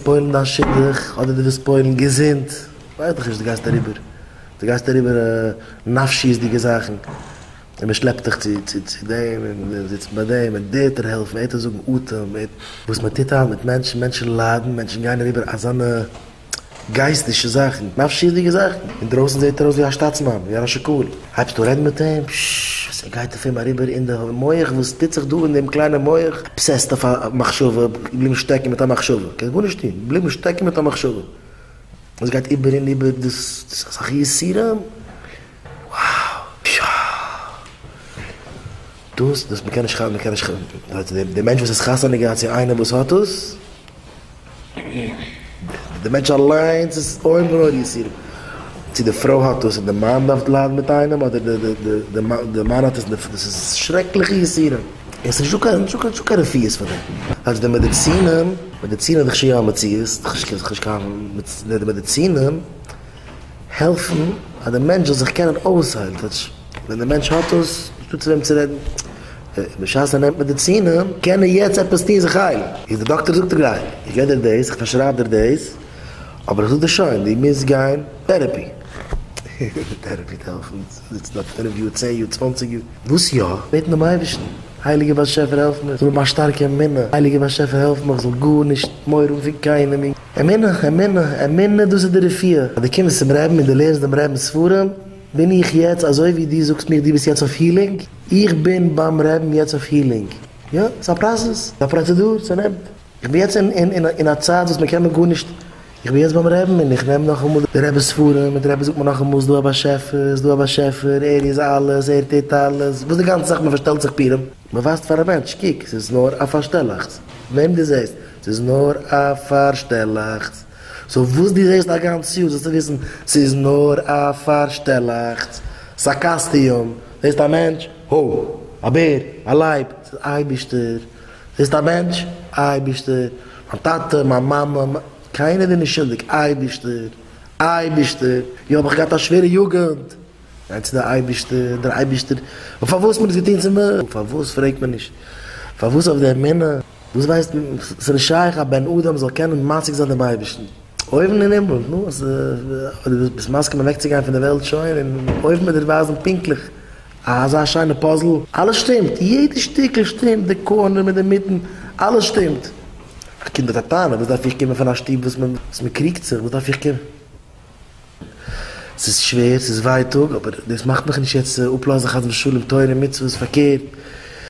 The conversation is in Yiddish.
ווילסט פועל'ן דיין שידוך, אדער דו ווילסט פועל'ן געזונט, ווייס דאך נישט, דו גייסט אריבער, דו גייסט אריבער נפשיות'דיגע זאכן, און מען שלעפט דיך צו צו צו דעם, און מען זיצט ביי דעם, און דער וועט דיר העלפן, ער וועט דיר זאגן אטעם, ער. וואס מען טוט היינט מיט מענטשן, מענטשן ליידן, מענטשן גייען אריבער אזאנע גייסטישע זאכן, נפשיות'דיגע זאכן, אינדרויסן זעט ער אויס ווי א שטאטסמאן, ווי א ראש הקהל, הייבסט אן רעדן מיט אים, פששש, וואס גייט אויף אים אריבער אין די מח, וואס טוט זיך דא אין דעם קליינעם מח, obsessed אויף א מחשבה, געבליבן שטעקן מיט א מחשבה, קענסט גארנישט טון, געבליבן שטעקן מיט א מחשבה, עס גייט איבער און איבער, דאס איז אסאך יסורים, wow, פששש, דאס, דאס, מ'קען נישט, מ'קען נישט, דער מענטש וואס איז חתונה געהאט צו איינער וואס האט דאס, די מענטש אליינס איז איום ונורא יסורים, צו די פרוי האט דאס און די מאן דארף ליידן מיט איינעם, אדער די מאן האט עס, דאס איז שרעקליכע יסורים, און ס'איז נישטא קיין נישטא קיין רפואות פאר דעם, אז די מעדיצינען, מעדיצינען איז דאך שוין יא א מציאות, ס'איז דאך נישט קיין, די מעדיצינען העלפן אז די מענטש זאל זיך קענען אויסהיילן, כאטש ווען די מענטש האט עס, נישטא צו וועם צו רעדן, בשעת ער נעמט מעדיצינען קען ער יעצט עפעס טון זיך היילן, איז די דאקטער זאגט דיר גלייך, איך געב דיר דאס, איך פארשרייב דיר דאס, אבער איך זאג דיר שוין, דו מוזט גיין therapy. therapy וועט העלפן, זיצן דארט פינף יאר, צען יאר, צוואנציג יאר, וואס יא? בעטן דעם אייבערשטן, הייליגער באשעפער העלף מיר, איך זאל האבן א שטארקע אמונה, הייליגער באשעפער העלף מיך איך זאל גארנישט מורא האבן פון קיינעם, אמונה, אמונה, אמונה דאס איז די רפואה, אז דו קומסט צום רבי'ן און דו לערנסט דעם רבינ'ס ספרים, בין איך יעצט אזוי ווי דו זאגסט מיר דו ביסט יעצט אויף healing, איך בין ביים רבי'ן יעצט אויף healing, יא, ס'איז א process, ס'איז א פראצעדור, ס'נעמט, איך בין יעצט אין א צייט וואס מ'קען מיר גארנישט, איך בין יעצט ביים רבי'ן און איך נעם נאכאמאל די רבי'ס ספרים און די רבי זאגט מיר נאכאמאל ס'איז דא א באשעפער, ס'איז דא א באשעפער, ער איז אלעס, ער טוט אלעס, וואס די גאנצע זאך מ'פארשטעלט זיך פורים? מ'ווייזט פאר א מענטש, קוק, ס'איז נאר א פארשטעלאכטס, וועם דו זעסט, ס'איז נאר א פארשטעלאכטס. so וואס דו זעסט א גאנץ יאר זאלסטו וויסן ס'איז נאר א פארשטעלאכטס, ס'איז א קאסטיום, זעסט א מענטש? הו! א בער! א לייב! ס'איז אייבישטער! זעסט א מענטש? אייבישטער! מיין טאטע, מיין מאמע, קיינער איז נישט שולדיג, אייבישטער! אייבישטער! יא האב איך געהאט א שווערע יוגענט, גיי צו די אייבישטער, דער אייבישטער, און פארוואס מען האט עס געטון צו מיר? פארוואס פרעגט מען נישט? פארוואס אויף די אמונה? וואס ווייסט מען? ס'איז נישט שייך א בן אדם זאל קענען משיג זיין דעם אייבערשטן. אויבן אין הימל, נו, אז דו ביסט מסכים אוועקצוגיין פון דער וועלט שוין, און אויבן וועט דיר ווייזן פונקטליך אזא שיינע puzzle, אלעס שטימט, יעדע שטיקל שטימט, די corner מיט די מיטן, אלעס שטימט. א קינד האט א טענה, וואס דארף איך קומען פון א שטוב וואס מען קריגט זיך, וואס דארף איך קומען? ס'איז שווער, ס'איז ווייטאג, אבער דאס מאכט מיך נישט יעצט אפלאזן חס ושלום תורה ומצוות, פארקערט.